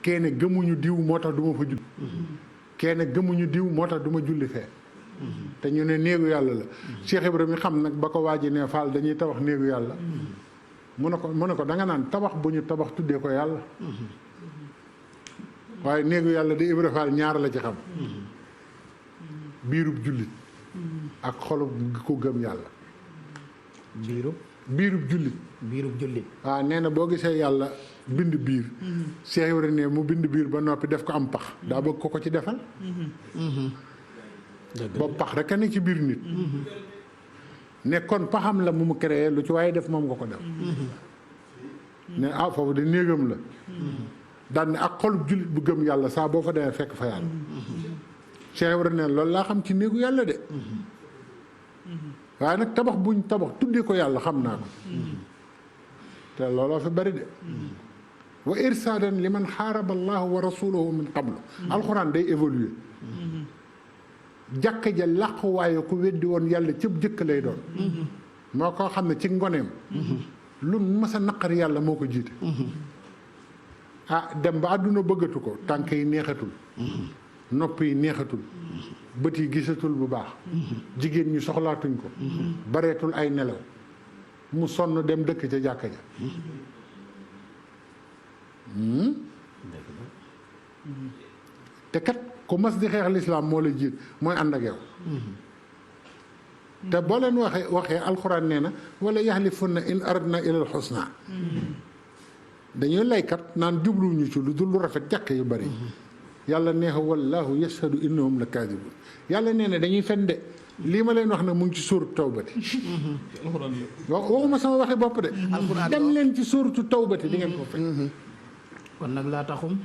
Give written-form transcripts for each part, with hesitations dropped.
kenn gëmuñu diw moo tax du ma fa julli kenn gëmuñu diw moo tax du ma julli fee te ñu ne néegu yàlla la Cheikh Ibrahima xam nag ba ko waaji ne Fall dañuy tabax néegu yàlla mu ne ko da nga naan tabax bu ñu tabax tuddee ko yàlla waaye néegu yàlla di Ibra Fall ñaar la ci xam biirub jullit ak xolub ko gëm yàlla biirub jullit waaw nee na boo gisee yàlla bind biir Cheikh Ibrahima ne mu bind biir ba noppi def ko am pax daa bëgg ko ci defal boobu pax rek a ne ci biir nit ne kon paxam la mu créé lu ci waaye def moom nga ko def ne foofu de néegam la daan ne ak xolub jullit bu gëm yàlla saa boo fa demee fekk fa yàlla Cheikh Ibrahima ne loolu laa xam ci néegu yàlla de waaye nag tabax buñ tabax tuddee ko yàlla xam naa ko te looloo fi bari de wa irsaadan li man xaaraba allahu wa rasulahu min qablu alxuraan day évoluer jàkka ja làqu waaye ku weddi woon yàlla cëb jëkk lay doon moo ko xam ne ci ngoneem lu mas a naqar yàlla moo ko jiite dem ba àdduna bëggatu ko tànk yi neexatul nopp yi neexatul bët yi gisatul bu baax jigéen ñi soxlaatuñ ko bareetul ay nelaw mu sonn dem dëkk ca jàkka ja te kat ku mas di xeex lislaam moo la jiit mooy ànd ak yow te boo leen waxee alxuraan nee na wala yaxlifunna in aradna ilal xusna dañuy laykat naan jubluwuñu ci lu dul lu rafet jàkk yu bari yàlla neexa wallahu yashhadu innahum la kaadibun yàlla nee na dañuy fen de lii ma leen wax na mu ngi ci sóoratu tawbati waxuma sama waxi bopp de dem leen ci sóoratu tawbati di ngeen ko fekk kon nag laa taxum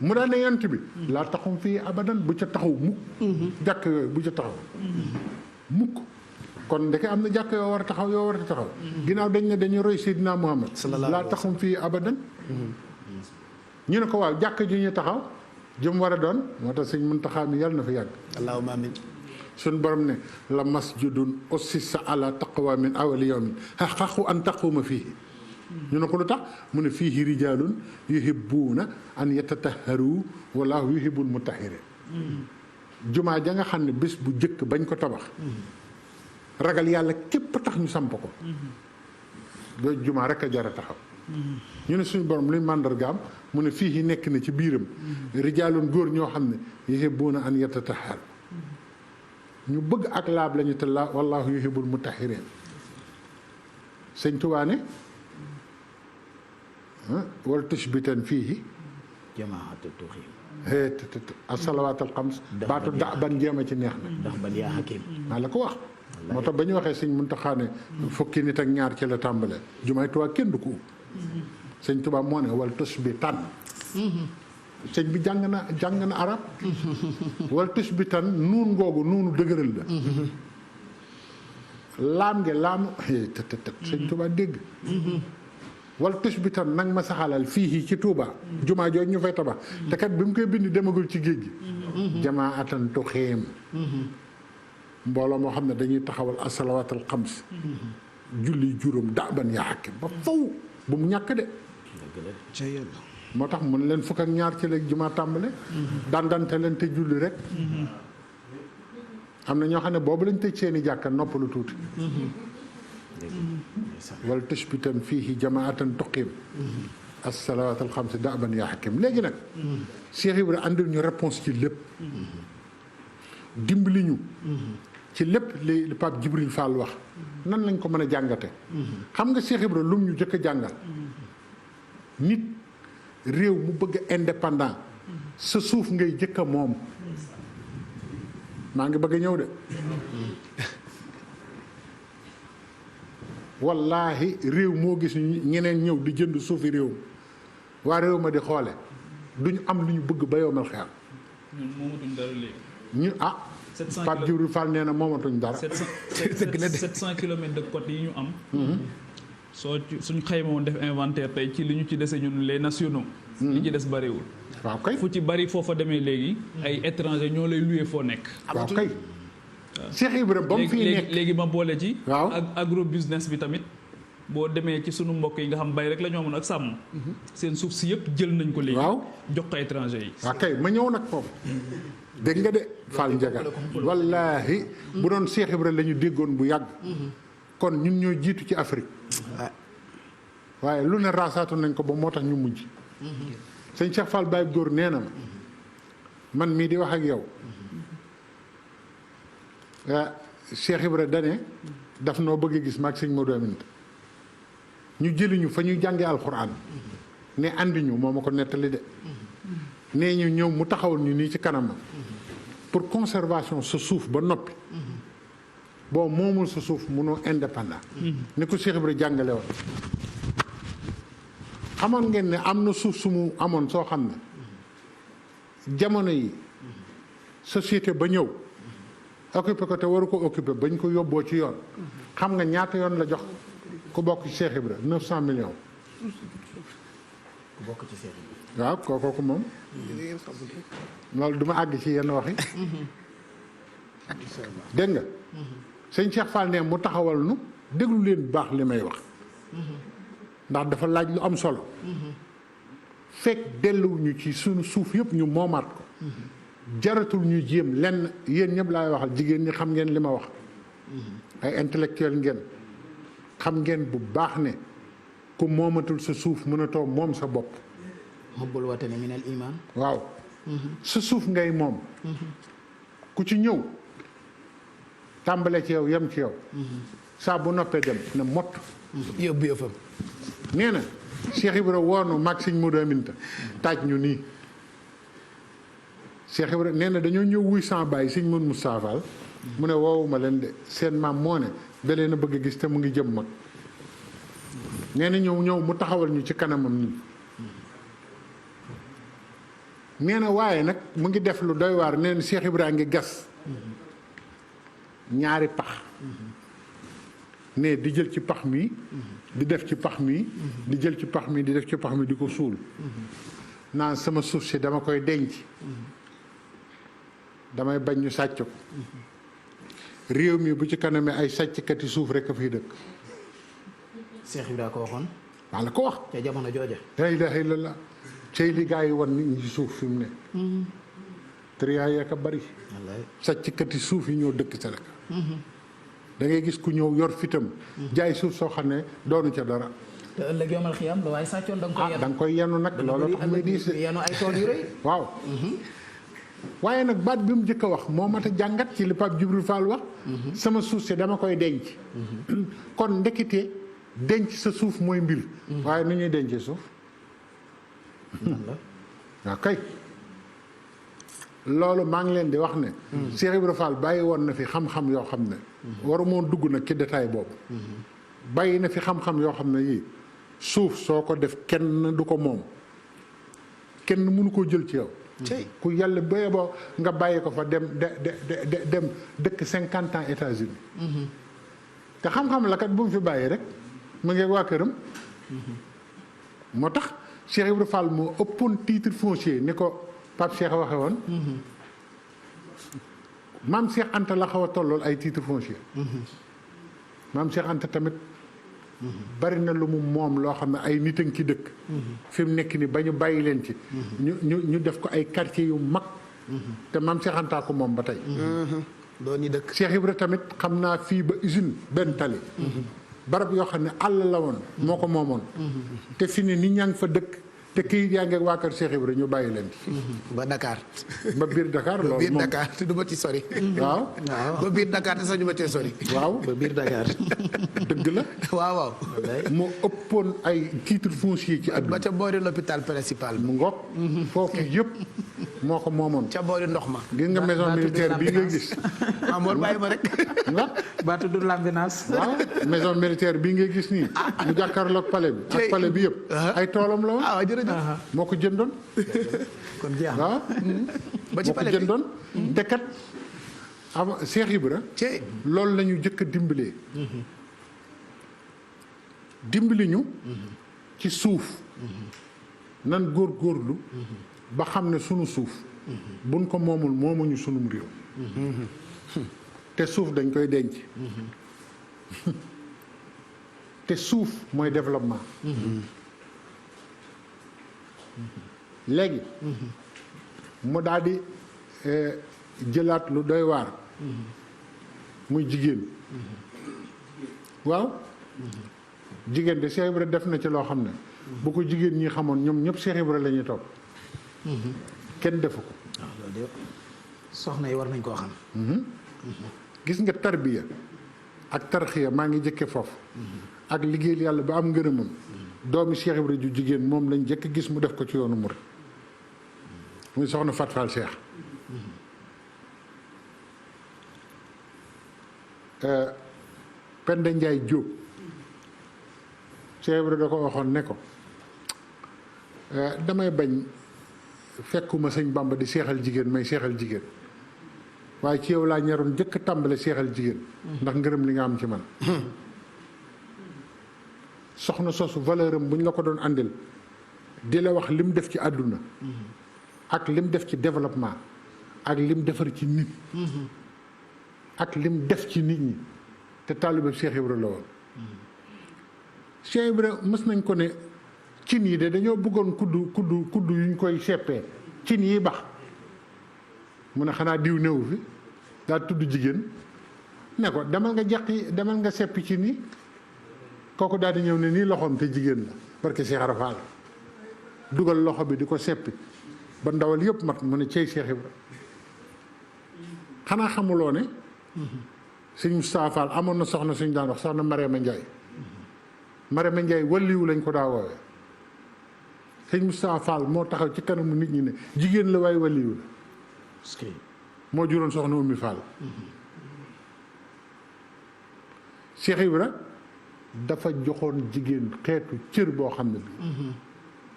mu daan ne yant bi laa taxum fii abadan bu ca taxaw mukk jàkk yooyu bu ca taxaw mukk kon ndeke am na jàkk yoo war a taxaw yoo war a taxaw ginnaaw dañ ne dañuy roy Seydina Muhammad laa taxum fii abadan ñu ne ko waaw jàkk ju ñu taxaw jëm war a doon moo tax sëñ Muntaxa mi yàlla na fa yàgg allahumma amin suñ borom ne la masjidun ussisa ala taqwa min awali yawmin xaqu an taquma fii ñu ne ko lu tax mu ne fiihi rijaalun yuhibbuuna an yatatahharu wallaahu yuhibbul mutahhirin jumaa ja nga xam ne bés bu jëkk bañ ko tabax ragal yàlla képp tax ñu samp ko doo jumaa rek a jar a taxaw ñu ne suñu borom luy màndargaam mu ne fiihi nekk na ci biiram rijaalun góor ñoo xam ne yuhibbuuna an yatatahharu ñu bëgg ak laab lañu te la wallaahu yuhibbul mutahhirin sëñ Tuubaa ne wala tushbitan fiihi jamaatu tuxim asalawaat alxams baatu da ban jéem a ci neex na ndax ban yaa hakim maa la ko wax moo tax ba ñu waxee sëñ Muntaxa ne fukki nit ak ñaar ci la tàmbale jumaay Tuubaa kenn du ko ub sëñ Tuubaa moo ne wala tushbitan sëñ bi jàng na arab wala tushbitan nuun googu nuunu dëgëral la laam nge laamu sëñ Tuubaa dégg wala tus bi tan nag ma saxalal fii ci Touba jumaa jooju ñu fay tabax te kat bi mu koy bind demagul ci géej gi jamaa atan tuxiim mbooloo moo xam ne dañuy taxawal asalawaatal xams julli juróom daaban yaa xakki ba faw bu mu ñàkk de moo tax mun leen fukk ak ñaar ci léegi jumaa tàmbale dandante leen te julli rek am na ñoo xam ne boobu lañ tëj seeni jàkka noppalu tuuti wala tushbitan fiihi jamaatan tuqim as-salawaat al-xams da'ban yaa hakim léegi nag Cheikh Ibra àndil ñu réponse ci lépp dimbali ñu ci lépp li Pape Djibril Fall wax nan lañ ko mën a jàngate xam nga Cheikh Ibra lum ñu jëkk a jàngal nit réew mu bëgg indépendant sa suuf ngay jëkk a moom maa ngi bëgg a ñëw de wallaahi réew moo gis ñeneen ñëw di jënd suufi réew waa réew ma di xoole duñu am lu ñu bëgg ba yowmal xeer moomatuñ dara léegi ñu Pape Djibril Fall nee na moomatuñ dara 700 kilomètres de côte yi ñu am suñ xayma woon def inventaire tey ci li ñu ci dese ñun les nationaux li ci des bariwul waaw kay fu ci bari foofa demee léegi ay étranger ñoo lay loué foo nekk waaw kay Cheikh Ibrahima ba mu fii nekk léegi ma boole ci waaw ak agro business bi tamit boo demee ci sunu mbokk yi nga xam bay rek la ñoo mën ak sàmm. seen suuf si yëpp jël nañ ko léegi. waaw jox ko étranger yi. waaw kay ma ñëw nag foofu dégg nga de Fall Ndiaga wallaahi bu doon Cheikh Ibra la ñu déggoon bu yàgg kon ñun ñoo jiitu ci Afrique waaye lu ne raasaatu nañ ko ba moo tax ñu mujj sëñ Cheikh Fall Baye góor nee na ma man mii di wax ak yow Cheikh Ibra dane daf noo bëgg a gis maag sëñ Modou Aminta ñu jëliñu fa ñuy jànge alxuraan ne andi ñu moo ma ko nettali de nee ñu ñëw mu taxawal ñu nii ci kanamam pour conservation sa suuf ba noppi boo moomul sa suuf munoo indépendant ni ko Cheikh Ibra jàngale woon xamoon ngeen ne am na suuf su mu amoon soo xam ne jamono yi société ba ñëw occupé ko te waru ko occupé bañ ko yóbboo ci yoon xam nga ñaata yoon la jox ku bokk ci Cheikh Ibra 900 millions ku bokk ci Cheikh Ibra waaw kooku moom loolu duma àgg ci yenn waxi dégg nga sëñ Cheikh Fall ne mu taxawal nu déglu leen bu baax li may wax ndax dafa laaj lu am solo fekk delluwuñu ci sunu suuf yëpp ñu moomaat ko jaratul ñu jéem lenn yéen ñëpp laay waxal jigéen ñi xam ngeen li ma wax ay intellectuel ngeen xam ngeen bu baax ne ku moomatul sa suuf mënatoo moom sa bopp hubbul watani minal iman waaw sa suuf ngay moom ku ci ñëw tàmbale ci yow yem ci yow saa bu noppee dem ne mott yóbbu yëfam nee na Cheikh Ibra woonu mag sëñ Modou Aminta taaj ñu nii Cheikh Ibra nee na dañoo ñëw wuy sans bàyyi sëñ Modou Moustapha Fall mu ne woowuma leen de seen maam moo ne da leen a bëgg a gis te mu ngi jëm mag nee na ñëw mu taxawal ñu ci kanamam nii nee na waaye nag mu ngi def lu doy waar nee na Cheikh Ibra ngi gas ñaari pax ne di jël ci pax mi di def ci pax mi di jël ci pax mi di def ci pax mi di ko suul naan sama suuf si dama koy denc damay bañ ñu sàcc ko réew mi bu ci kanamee ay sàcckati suuf rek a fiy dëkk Cheikh Ibra ko waxoon waa la ko wax ca jamono jooja la ilaha illallah cey li gaa yi wan nit ñi ci suuf fi mu ne triyaa yeek a bari wallaay sàcckati suuf yi ñoo dëkk Sénégal da ngay gis ku ñëw yor fitam jaay suuf soo xam ne doonu ca dara te ëllëg yomal xiyam la waaye sàccoon da nga koy ah da nga koy yenu nag loolu tax muy diis de yenu ay tool yu rëy waaw waaye nag baat bi mu njëkk a wax moo mat a jàngat ci li Pape Djibril Fall wax sama suuf si dama koy denc kon ndekete denc sa suuf mooy mbir waaye nu ñuy dencee suuf waaw kay loolu maa ngi leen di wax ne Cheikh Ibra Fall bàyyi woon na fi xam-xam yoo xam ne waru moo dugg nag ci détail boobu bàyyi na fi xam-xam yoo xam ne yii suuf soo ko def kenn du ko moom kenn mënu koo jël ci yow ku yàlla béye boo nga bàyyi ko fa dem dem dëkk 50 ans États-Unis te xam-xam la kat bu mu fi bàyyi rek mu ngi waa këram moo tax Cheikh Ibra Fall moo ëppoon titre foncier ni ko Pape Cheikh waxe woon maam Cheikh Anta la xaw a tollool ay titre foncier maam Cheikh Anta tamit bari na lu mu moom loo xam ne ay nit a ngi ci dëkk fi mu nekk ni ba ñu bàyyi leen ci ñu def ko ay quartier yu mag te maam Cheikh Anta ko moom ba tey doon ñi dëkk Cheikh Ibra tamit xam naa fii ba usine benn tali barab yoo xam ne àll la woon moo ko moomoon te fi ne nit ñaa ngi fa dëkk te kii yaa ngi waa kër Cheikh Ibra ñu bàyyi leen ci ba Dakar ba biir Dakar loolu biir moom Dakar te du ma ci sori waaw ba biir Dakar te sax du ma cee sori waaw ba biir Dakar dëgg la waaw waaw moo ëppoon ay titre foncier ci ba àdduna ca boori l'hôpital principal mu ngoog foofu yëpp moo ko moomoon ca boori ndox ma gis nga maison militaire bii ngay gis Amoor bàyyi ma rek nga baatu du l'ambulance. waaw maison militaire bii ngay gis nii mu jàkkaarloog palais bi ak palais bi yëpp ay toolam la woon ah jërëjëf moo ko jëndoon kon jeex na waaw ba ci moo ko palais bi jëndoon te kat avant Cheikh Ibra ci loolu la ñu jëkk a dimbalee dimbali ñu ci suuf nan góorgóorlu ba xam ne sunu suuf buñ ko moomul moomuñu sunum réew te suuf dañ koy denc te suuf mooy développement. léegi. mu daal di jëlaat lu doy waar. muy jigéen. waaw. jigéen de Cheikh Ibra def na ci loo xam ne. bu ko jigéen ñi xamoon ñoom ñëpp Cheikh Ibra la ñuy topp. kenn defu ko. waaw loolu de soxna yi war nañ koo xam. gis nga tarbiya ak tarxiya maa ngi jëkke foofu. ak liggéeyal yàlla ba am ngërëmam. doomi Cheikh Ibra ju jigéen moom lañ jëkk gis mu def ko ci yoonu murid muy soxna Fat Fall Cheikh. Penda Njaay Jóob Cheikh Ibra da ko waxoon ne ko damay bañ fekkuma sëñ Bamba di seexal jigéen may seexal jigéen waaye ci yow laa ñaroon jëkk tàmbale seexal jigéen ndax ngërëm li nga am ci man soxna sosu valeur am bu ñu la ko doon àndil di la wax lim def ci àdduna ak lim def ci développement ak lim defar ci nit ak lim def ci nit ñi te taalibe Cheikh Ibra la woon Cheikh Ibra mës nañ ko ne cin yi de dañoo bëggoon kudd yuñ koy seppee cin yi bax mu ne xanaa diw néew fi daa tudd jigéen ne ko demal nga jaqi demal nga seppi cin yi kooku daal di ñëw ne nii loxoom te jigéen la parce que Cheikh Ibra Fall dugal loxo bi di ko seppi ba ndawal yëpp mat mu ne cey Cheikh Ibra xanaa xamuloo ne sëñ Moustapha Fall amoon na soxna suñ daan wax soxna Mariama Ndiaye Mariama Ndiaye walliwu lañ ko daa woowee sëñ Moustapha Fall moo taxaw ci kanamu nit ñi ne jigéen la waaye walliwu la moo juróon soxna Oumy Fall Cheikh Ibra dafa joxoon jigéen xeetu cër boo xam ne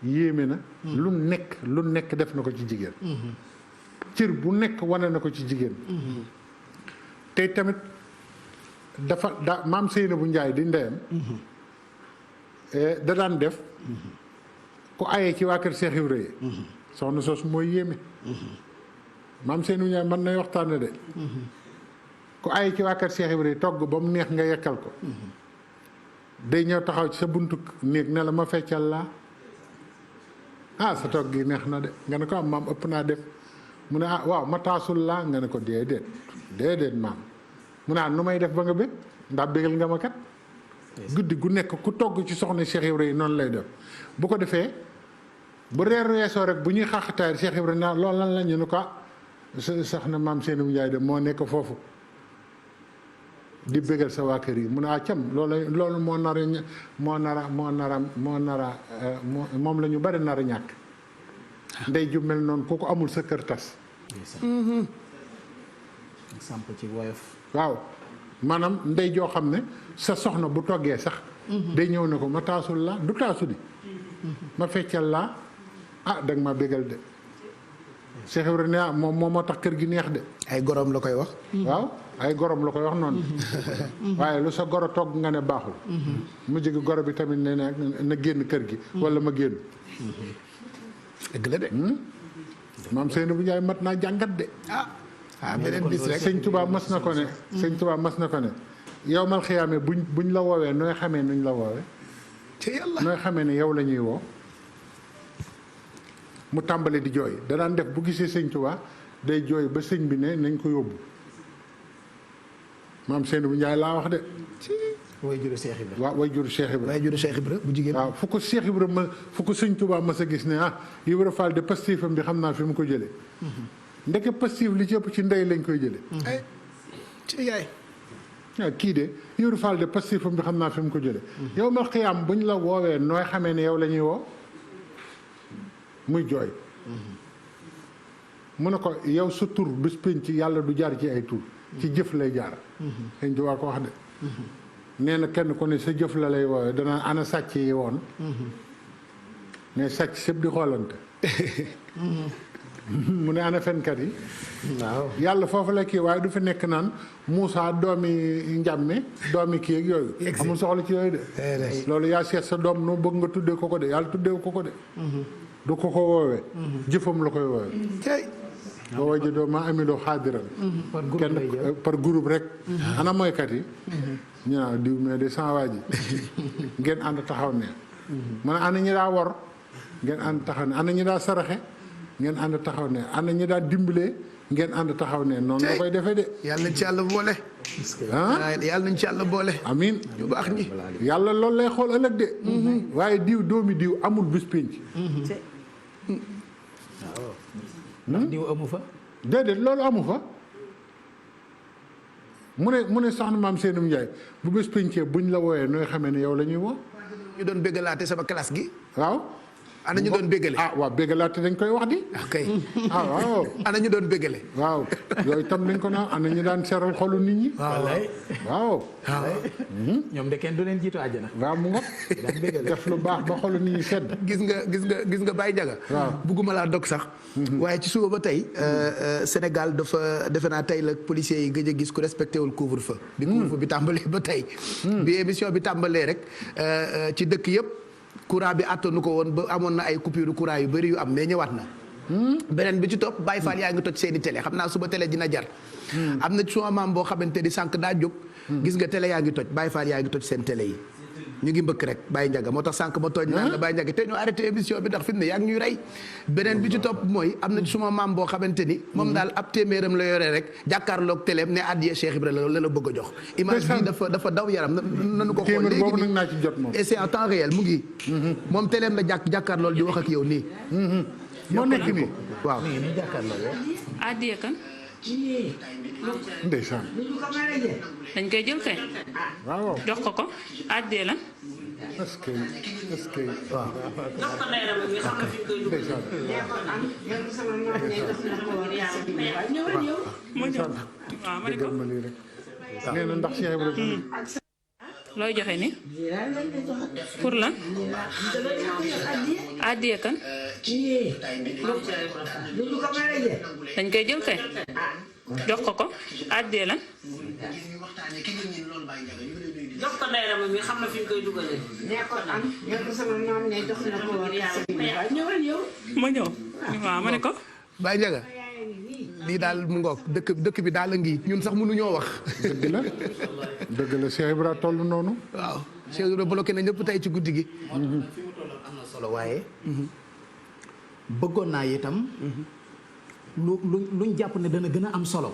bi yéeme na lu nekk def na ko ci jigéen cër bu nekk wane na ko ci jigéen tey tamit dafa maam Seynabou Njaay di ndeyam da daan def ku ayee ci waa kër Cheikh Ibra yi soxna sos mooy yéeme maam Seynabou Njaay mën nay waxtaane de ku ayee ci waa kër Cheikh Ibra yi togg ba mu neex nga yekkal ko day ñëw taxaw ci sa buntu néeg ne la ma feccal laa sa togg gi neex na de nga ne ko am maam ëpp naa def mu ne waaw ma taasul laa nga ne ko déedéet maam mu ne nu may def ba nga bëgg ndax bëggal nga ma kat guddi gu nekk ku togg ci soxna Cheikh Ibra yi noonu lay def bu ko defee bu reer weesoo rek bu ñuy xaxataay Cheikh Ibra naa loolu lan la ñu ne ko soxna maam Seynabou Ndiaye de moo nekk foofu di bëggal sa waa kër yi mu ne cam loolu moo nara moom la ñu bari nar a ñàkk ndey ju mel noonu ku ko amul sa kër tas samp ci woyof waaw maanaam ndey joo xam ne sa soxna bu toggee sax day ñëw ne ko ma taasul la du taasu di ma feccal laa danga ma bégal de Cheikh Ibra ne moom moo tax kër gi neex de ay gorom la koy wax waaw ay gorom la koy wax noonu waaye lu sa goro togg nga ne baaxul mu jigi goro bi tamit ne na génn kër gi wala ma génn dëgg la de maam Seynabou Ndiaye mat naa jàngat de beneen bis rek sëñ Tuubaa mas na ko ne sëñ Tuubaa mas na ko ne yow mal xiyaame buñ la woowee nooy xamee nuñ la woowee ci yàlla nooy xamee ne yow la ñuy woo mu tàmbali di jooy da daan def bu gisee sëñ Tuubaa day jooy ba sëñ bi ne nañ ko yóbbu maam Seynabou Ndiaye laa wax de way juru Cheikh Ibra waaw way juru Cheikh Ibra way juru Cheikh Ibra bu jigéen waaw fu ko Cheikh Ibra fu ko sëñ Tuubaa mas a gis ne Ibra Fall de pastifam bi xam naa fi mu ko jëlee ndeke pastif li ci ëpp ci ndey lañ koy jëlee ay ci yaay waaw kii de Ibra Fall de pastifam bi xam naa fi mu ko jëlee yow mal xiyaam buñ la woowee nooy xamee ne yow la ñuy woo muy jooy mu ne ko yow sa tur bis pénc yàlla du jaar ci ay tur ci jëf lay jaar sëñ Tuubaa ko wax de nee na kenn ku ne sa jëf la lay woowee danaa ana sàcc yi woon ne sàcc sëpp di xoolante mu ne ana fenkat yi waaw yàlla foofu la kii waaye du fi nekk naan Moussa doomi njàmme doomi kii ak yooyu amul soxla ci yooyu de loolu yaa seet sa doom noo bëgg nga tuddee ko de yàlla tuddee ko de du ko woowee jëfam la koy woowee wa wajadoo maa amiloo xaadiran par groupe lay jël. par groupe rek ana mooykat yi ñu naan diw mais de sans waa ji ngeen ànd taxaw ne mu ne ana ñi daa wor ngeen ànd taxaw ne ana ñi daa saraxe ngeen ànd taxaw ne ana ñi daa dimbalee ngeen ànd taxaw ne noonu la koy defee de yàlla nañ ci yàlla boole. ah yàlla nañ ci yàlla boole. amiin ñu baax ñi. yàlla loolu lay xool ëllëg de waaye diw doomi diw amul bis pénc ndax diw amu fa. déedéet loolu amu fa mu ne soxna maam Seenum Njaay bu bés péncee buñ la wooyee nooy xamee ne yow la ñuy woo ñu doon béggalaate sama classe gi. waaw ana ñu doon béggale. ah waaw béggalaate dañ koy wax di ok ah waaw ana ñu doon béggale. waaw yooyu tam dañ ko naan ana ñu daan seral xolu nit ñi wallaay. waaw ñoom de kenn du leen jiitu àjjana. waaw mu nga daan béggale. def lu baax ba xolu nit ñi sedd gis nga Baye Ndiaga. waaw bugguma laa dog sax. waaye ci suba ba tey Sénégal dafa defe naa tey la policiers yi gëj a gis ku respecté wul couvre-feu. bi couvre-feu bi tàmbalee ba tey. bi émission bi tàmbalee rek ci dëkk yëpp. courant bi àttanu ko woon ba amoon na ay coupure courant yu bëri yu am mais ñëwaat na. beneen bi ci topp Baye Fall yaa ngi toj seeni télé xam naa suba télé dina jar. am na suma maam boo xamante ni sànq daa jóg. gis nga télé yaa ngi toj Baye Fall yaa ngi toj seen télé yi. ñu ngi mbëkk rek Baye Ndiaga moo tax sànq ma tooñ naan la Baye Ndiaga te ñu arrêté émission bi ndax fi mu ne yaa ngi ñuy rey. beneen bi ci topp mooy am na suma maam boo xamante ni. moom daal ab téeméeram la yore rek jàkkaarloog téléem ne addiya Cheikh Ibrahima la bëgg a jox. image bi dafa daw yaram nanu ko xool téeméer léegi boobu nag nii naa ci jot moom et c'est en temps réel mu ngi. moom téléem la jàkkaarlool di wax ak yow nii. moo nekk nii waaw. addiya kan ndeysaan dañ koy jël kay waaw jox ko addiya lan est-ce que waaw. ndeysaan ma ñëw waaw ma ne ko déggal ma lii rek nee na ndax Cheikh Ibrahima looy joxe ni pour lan addiya kan dañ koy jël kay jox ko addiya lan jox ko Ndeye Rama mi xam na fi ñu koy dugalee. ñoo ko sama maam ne jox na ko ñëwal yow. ma ñëw waaw ma ne ko Baye Ndiaga lii daal mu ngoog dëkk bi daal a ngi ñun sax mënuñoo wax. dëgg la Cheikh Ibrahima toll noonu waaw Cheikh Ibrahima bloqué na ñëpp tey ci guddi gi. am na solo waaye. bëggoon naa itam. luñ jàpp ne dana gën a am solo.